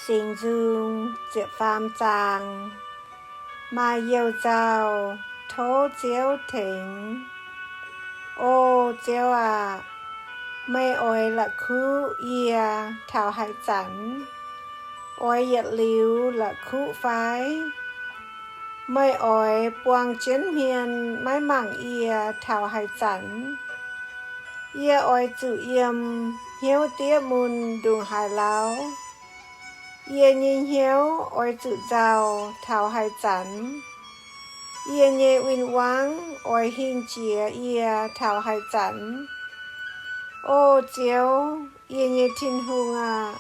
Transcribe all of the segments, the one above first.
Singx Nzung ziepc faam zaang. Maaih youh nzauh tov Ziouv tengx. O Ziouv aah! Meih oix la'kuqv yie taux haaix zanc? Oix yietc liuz la'kuqv fai? Meih oix buang jienv hmien maiv mangc yie taux haaix zanc? Yie oix zuqc yiem hnyouv diev mun ndongc haaix lauh? Yie nyei hnyouv oix zuqc nzauh taux haaix zanc? Yie nyei win-wangv oix hingh jiex yie taux haaix zanc? O Ziouv, yie nyei Tin-Hungh aah!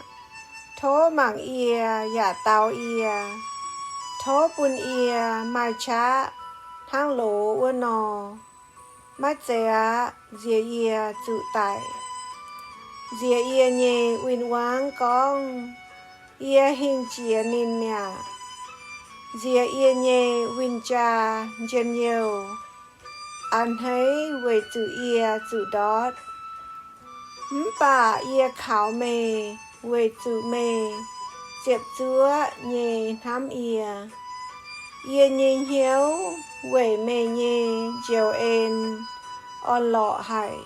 Tov mangc yie yaac daux yie. Tov bun yie maaih qaqv hnangv loz wuov nor. Maiv zeiz aqv. Nziex yie zuqc daic. Nziex yie nyei win-wangv gorngv, yie hingh jiex ninh mi'aqv. Nziex yie nyei win-jaa njien-youh a'hneiv weic zuqc yie zuqc ndortv. Mv baac yie kaux meih weic zuqc meih ziepc zuoqv nyei hnamv yie. Yie nyei hnyouv weic meih nyei njoux en orn-lorqc haic.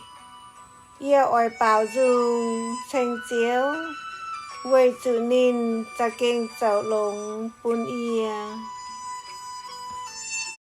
Yie oix baaux nzung ceng Ziouv, weic zuqc ninh za'gengh zoux longx bun yie.